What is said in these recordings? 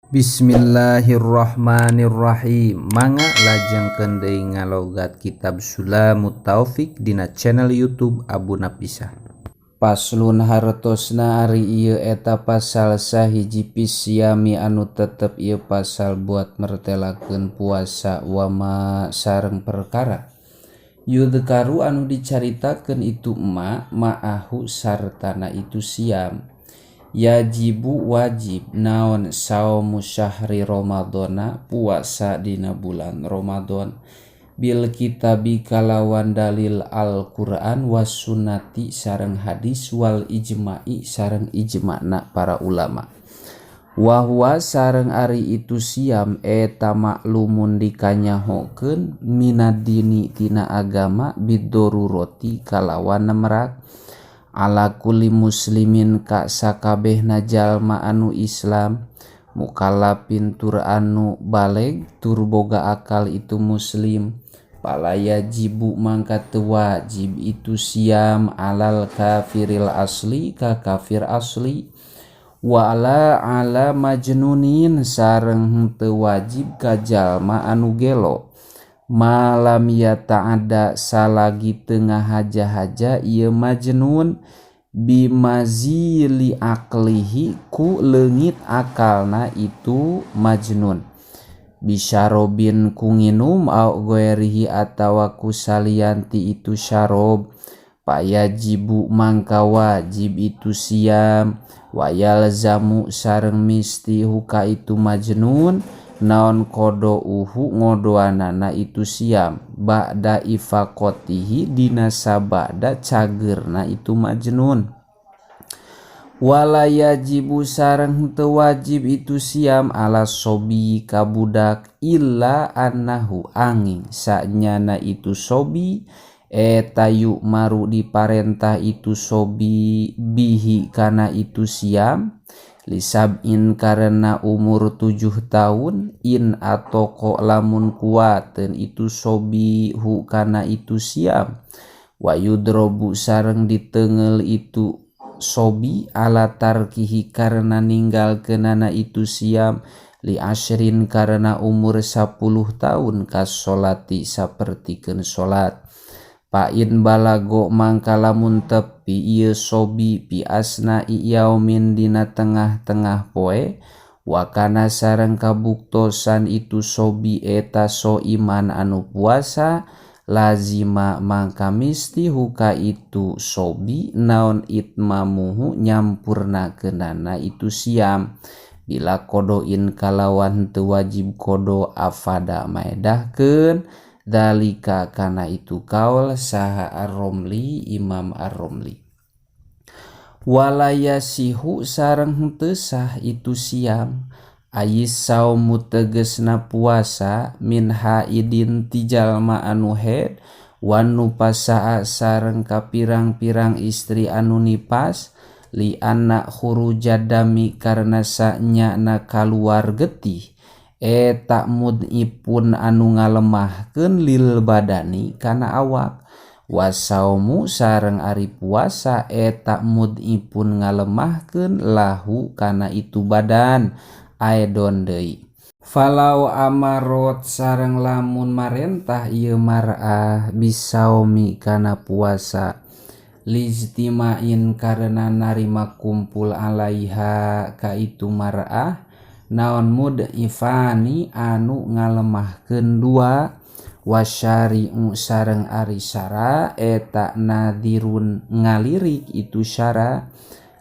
Bismillahirrahmanirrahim. Mangga lajengkeun deui ngalogat kitab Sulamut Taufik dina channel YouTube Abu Napisah. Paslon hartosna ari ieu eta pasal sahiji fisiami anu tetep ieu pasal buat mertelakeun puasa wama sareng perkara. Yudkaru anu dicaritakeun itu ma ma'ahu sartana itu siam. Yajibu wajib naon saumu syahri Ramadhana puasa dina bulan Ramadan bil kitabi kalawan dalil Al-Qur'an was sunnati sareng hadis wal ijma'i sareng ijma'na para ulama. Wa huwa sareng ari itu siam eta maklumun dikanyahokeun minadini tina agama bidoruroti kalawan merak ala kulli muslimin ka sakabehna jalma anu Islam mukallafin tur anu baleg tur boga akal itu muslim fala yajibu mangka teu wajib itu siam alal kafiril asli ka kafir asli wa ala ala majnunin sareng henteu wajib ka jalma anu gelo malam yata'adda salagi teu ngahaja-haja ieu majnun bimazili aqlihi ku leungit akalna itu majnun bisyarobin ku nginum au ghairihi atawa ku salianti itu syarob payajibu mangka wajib itu siam wayalzamu sareng misti huka itu majnun naon qadauhu ngodoanana itu siam ba'da ifaqatihi dina sabada cageurna itu majnun wala yajibu sareng henteu wajib itu siam ala sobi ka budak illa annahu angin sanyana itu sobi eta yu'maru diparentah itu sobi bihi kana itu siam lisab'in karena umur 7 tahun in atoko lamun kuateun itu sobi hu kana itu siam wa yudrobu sareng diteungel itu sobi ala tarkihi karena ninggalkeunana itu siam li asrin karena umur 10 tahun kasolati sapertikeun salat pain balago mangka lamun tepi ieu sobi pi asna yaumin dina tengah-tengah poe wakana sareng kabuktosan itu sobi eta soiman anu puasa lazima mangka misti huka itu sobi naon itmamuhu nyampurnakeunana itu siam bila kodoin kalawan teu wajib kodo afada maedahkeun dalika kana itu kaul saha Ar-Romli Imam Ar-Romli wala yasihu sareng henteu sah itu siam ayis saumu tegesna puasa min haidin ti jalma anu haid wan nupasaa sareng kapirang-pirang istri anu nipas li anna khurujadami karena sanyana kaluar getih eta mud'ipun anu ngalemahkeun lil badani kana awak wasaumu sareng ari puasa eta mud'ipun ngalemahkeun lahu kana itu badan aedon deui falau amarot sareng lamun marentah ieu mar'ah bisaumi kana puasa lijtima'in karena narima kumpul alaiha ka itu mar'ah naon mud'ifani anu ngalemahkeun dua wasyari'u sareng ari syara eta nadirun ngalirik itu syara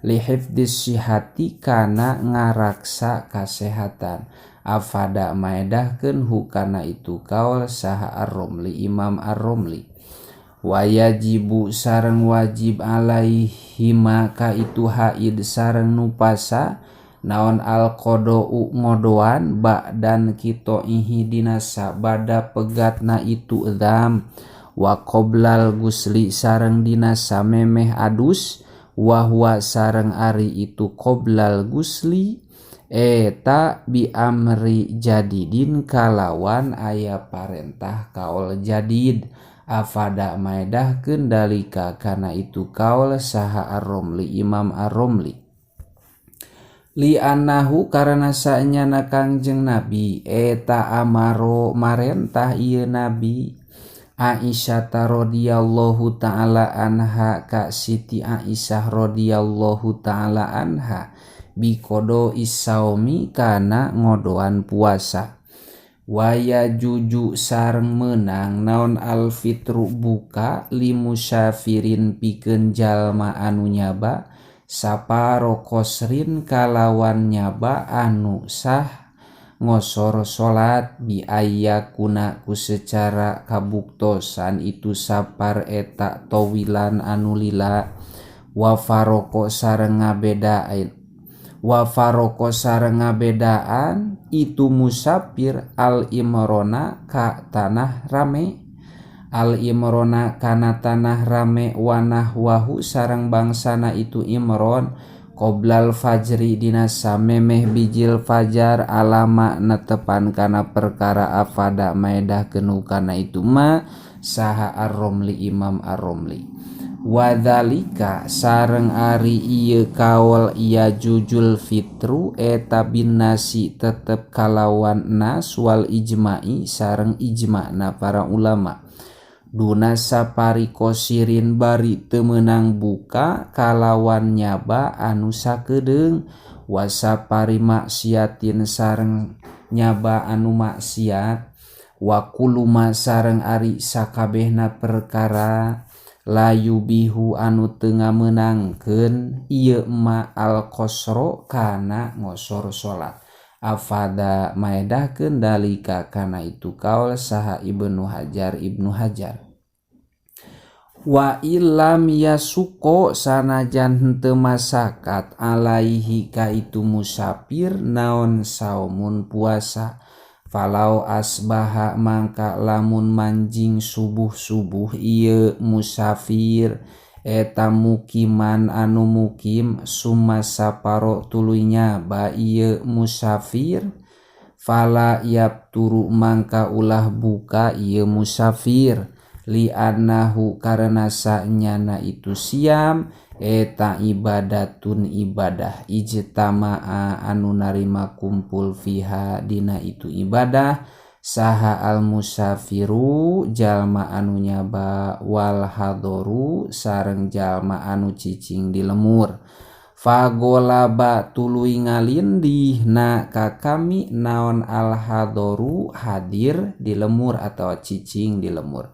lihifdis sihati kana ngaraksa kasehatan afada maedahkeun hukana itu kaul saha Ar-Romli Imam Ar-Romli wayajibu sareng wajib alaihima ka itu haid sareng nupasa naon al-qada'u ngodoan ba'dan kito'ihi dina sabada pegatna itu dzam wa qoblal gusli sareng dina samemeh adus wa huwa sareng ari itu qoblal gusli eta bi amri jadidin kalawan aya parentah kaul jadid afada maedahkeun dalika kana itu kaul saha Ar-Romli Imam Ar-Romli. Li annahu karana saenyana Kangjeng Nabi eta amaro marentah ieu Nabi Aisyah radhiyallahu taala anha ka Siti Aisyah radhiyallahu taala anha biqada issaumi kana ngodoan puasa. Waya juju sareng meunang naon alfitru buka limusafirin pikeun jalma anu nyaba saparo qosrin kalawan nyaba anu sah ngosor salat bi ayyakuna ku secara kabuktosan itu sapar eta tawilan anu lila wa faroko sareng ngabedaan wa faroko sareng ngabedaan itu musafir al imrona ka tanah rame al imrona kana tanah rame wanah wahu sareng bangsana itu imron qoblal fajri dina samemeh bijil fajar alama netepan kana perkara afada maedah kenu kana itu ma saha ar-Romli Imam ar-Romli. Wadzalika sareng ari ieu kaol ia jujul fitru eta bin nasi tetep kalawan nas wal ijma'i sareng ijma'na para ulama duna sapari qosirin bari teu meunang buka kalawan nyaba anu sakedeung wasapari maksiatin sareng nyaba anu maksiat wa kuluma sareng ari sakabehna perkara layu bihu anu teu ngamenangkeun ieu ma al qasra kana ngosor salat afada maedahkeun dalika kana itu kaul saha Ibnu Hajar Ibnu Hajar. Wa illam yasuko sanajan henteu masakat alaihi ka itu musafir naon saumun puasa falau asbaha mangka lamun manjing subuh-subuh ieu musafir eta mukiman anu mukim summa saparo tuluy nyaba ieu musafir fala yapturu mangka ulah buka ieu musafir li annahu karena sanyana itu siam eta ibadatun ibadah ijtama'a anu narima kumpul fiha dina itu ibadah saha al musafiru jalma anu nyaba wal hadoru sareng jalma anu cicing di lemur fagolaba tuluy ngalindih na ka kami naon al hadoru hadir di lemur atau cicing di lemur.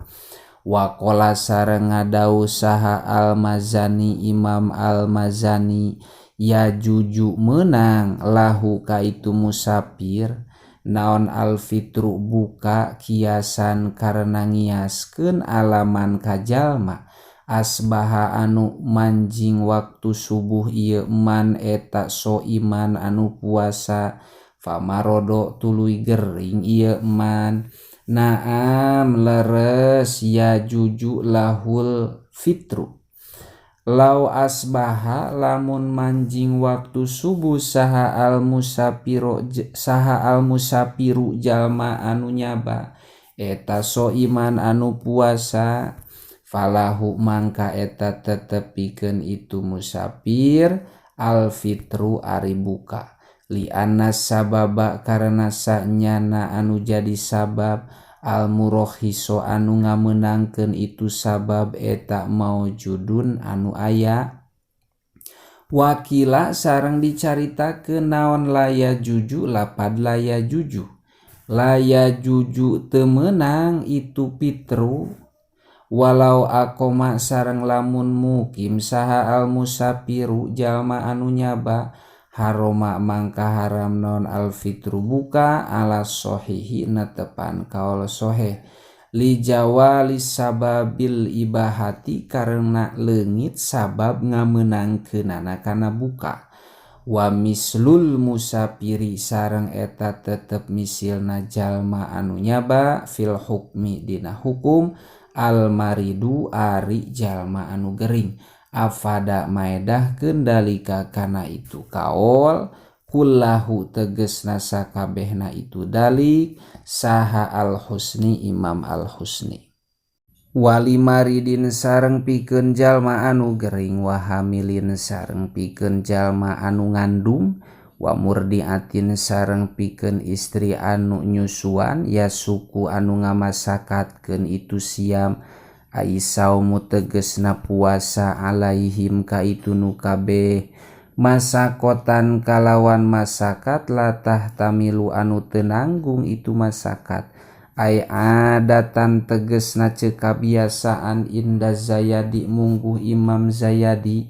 Waqala sareng ngadau saha al-Mazani Imam al-Mazani ya juju menang lahu ka itu musafir naon al-fitru buka kiasan karena ngiaskeun alaman ka jalma asbaha anu manjing waktu subuh ieu man eta soiman anu puasa famarodo tuluy gering ieu man naam leres ya juju lahul fitru. Lau asbaha lamun manjing waktu subuh saha al musafiru jalma anu nyaba eta soiman anu puasa falahu mangka eta tetep pikeun itu musafir al fitru ari buka li anna sababa karena sanyana anu jadi sabab al murokhiso anu ngamenangkeun itu sabab eta maujudun anu aya wakila sareng dicaritakeun naon laya juju lapad laya juju laya juju teu meunang itu fitru walau akoma sareng lamun mukim saha al musafiru jalma anu nyaba haroma mangka haram non alfitru buka ala sohihi netepan kaul soheh li jawali sababil ibahati karena leungit sabab ngamenangkeunana kana buka wa mislul musafiri sareng eta tetep misilna jalma anu nyaba fil hukmi dina hukum al maridu ari jalma anu gering afada maedahkeun dalika kana itu kaol kullahu tegesna sakabehna itu dalik saha al husni Imam al husni. Wali maridin sareng pikeun jalma anu gering wa hamilin sareng pikeun jalma anu ngandung Wa murdiatin sareng pikeun istri anu nyusuan yasuku anu ngamasakatkeun itu siam ai saumu tegesna puasa alaihim ka itu nu kabeh masakotan kalawan masakat latah tamilu anu teu nanggung itu masakat ai adatan tegesna ceu kabiasaan inda Zayadi mungguh Imam Zayadi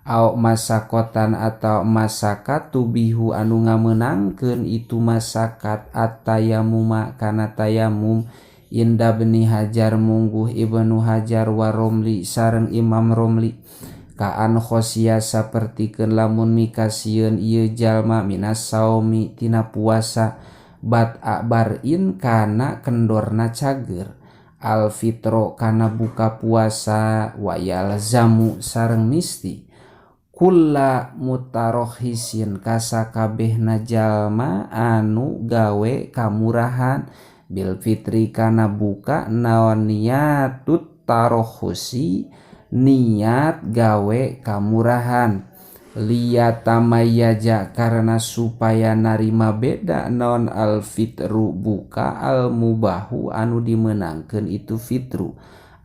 aw masakotan atawa masakat tubihu anu ngamenangkeun itu masakat at-tayamuma kana tayamum inda Ibni Hajar mungguh Ibnu Hajar wa Romli sareng Imam Romli kaan khosia sapertikeun lamun mikasieun ieu jalma minas saumi tina puasa bat abarin kana kendorna cager al-fitro kana buka puasa wayalzamu sareng misti kulla mutarohisin kasakabehna jalma anu gawe kamurahan bil fitri kana buka naon niatut tarohusi niat gawe kamurahan liyatamayaja karena supaya narima beda naon al fitru buka al mubahu anu dimenangkeun itu fitru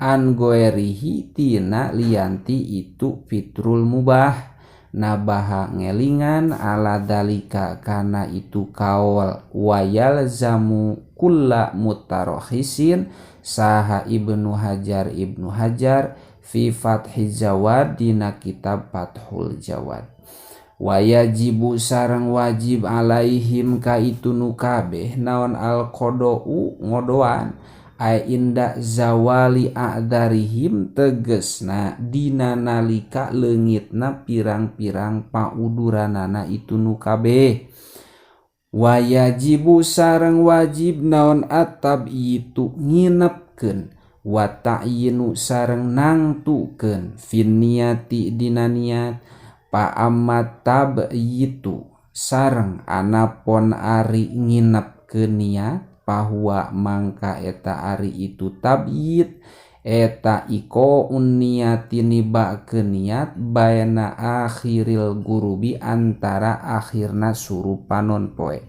an goerihi tina lianti itu fitrul mubah nabaha ngelingan ala dalika kana itu kaol wayal zamu kulla mutarohisin saha Ibnu Hajar fi Fathi Jawad dina kitab Fathul Jawad wayajibu sareng wajib alaihim ka itu nu kabeh naon al qadau ngodoan ay inda zawali a'dzarihim tegesna dina nalika leungitna pirang-pirang pauduranana itu nu kabeh wayajibu sareng wajib naon atab itu nginepkeun wa ta'yinu sareng nangtukeun fin niati dina niat pa amma tabyitu sareng anapon ari nginepkeun niat bahwa mangka eta ari itu tabyid eta iko niati nibakeun niat baina akhiril gurubi antara akhirna surup panon poe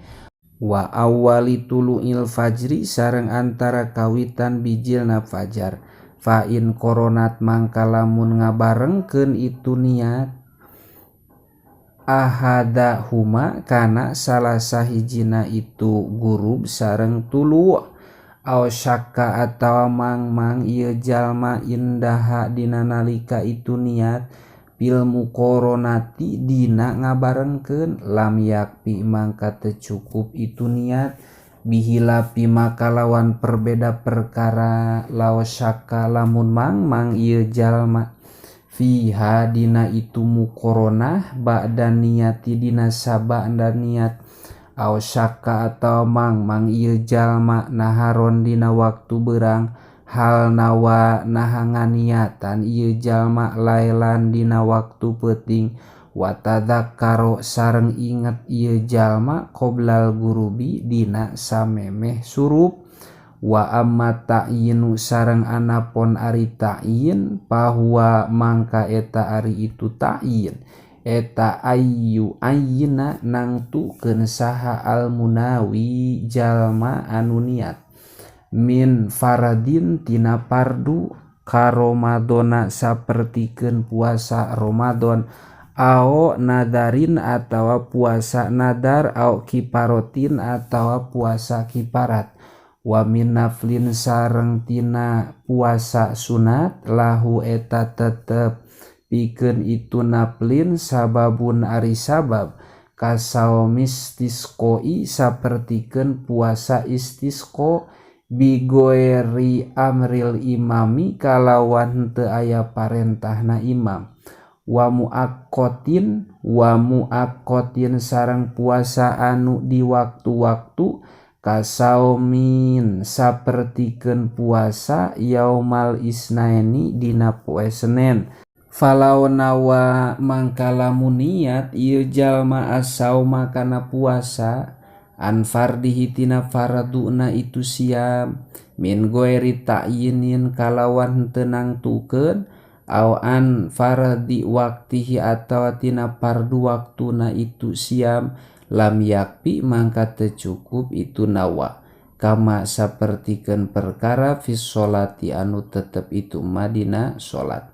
wa awali tulu'il fajri sareng antara kawitan bijilna fajar fa in koronat mangka lamun ngabarengkeun itu niat ahada huma kana salah sahijina itu gurub sareng tulu aw syakka atawa mangmang ieu jalma indaha dina nalika itu niat fil muqaranati dina ngabarengkeun lam yakfi mangka teu cukup itu niat bihilafi maka lawan perbeda perkara law syakka lamun mangmang ieu jalma fiha dina itu muqaranah ba'da niati dina sabada niat aw syakka atawa mangmang ieu jalma naharon dina waktu beurang hal nawa naha nganiatan ieu jalma lailan dina waktu peuting wa tadzakkaro sareng inget ieu jalma qoblal gurubi dina samemeh surup wa amma ta'yinu sareng anapon ari ta'yin bahwa mangka eta ari itu ta'yin eta ayu ayyina nangtukeun saha al munawi jalma anu niat min faradin tina fardu ka Ramadona sapertikeun puasa Ramadan ao nadarin atawa puasa nadar ao kiparotin atawa puasa kiparat wa min naflin sareng tina puasa sunat lahu eta tetep pikeun itu naflin sababun ari sabab kasaomis istisqoi sapertikeun puasa istisqo bigoeri amril imami kalawan teu aya parentahna imam wa muaqqatin sareng puasa anu di waktu-waktu kasaumin sapertikeun puasa yaumal isnaini dina poe Senen falau nawa mangka lamun niat ieu jalma asauma kana puasa an fardihi tina farduna itu siam min goeri ta'yinin kalawan teu nangtukeun aw an fardi waktihi atawa tina fardu waktuna itu siam Lam yakfi mangka teu cukup itu nawa kama sapertikeun perkara fis sholati anu tetep itu ma dina sholat.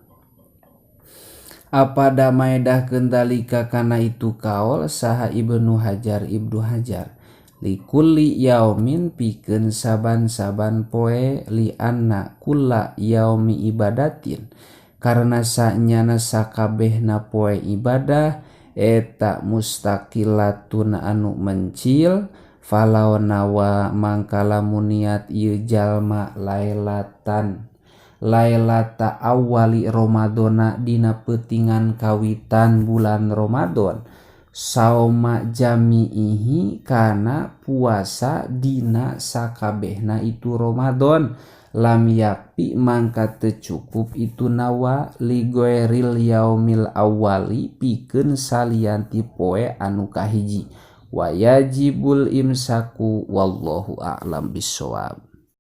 Apada maedahkeun dalika kana itu kaol saha Ibnu Hajar Ibnu Hajar likulli yaumin pikeun saban-saban poe li anna kulla yaumi ibadatin karna sanyana sakabehna poe ibadah eta mustaqilatun anu mencil falau nawa mangka lamun niat ieu jalma lailatan lailata awali Ramadhona dina peutingan kawitan bulan Ramadan sauma jami'ihi kana puasa dina sakabehna itu Ramadan lam yakfi mangka teu cukup itu nawa li ghairil yaumil awali pikeun salian ti poe anu kahiji wa yajibul imsaku wallahu a'lam bissawab.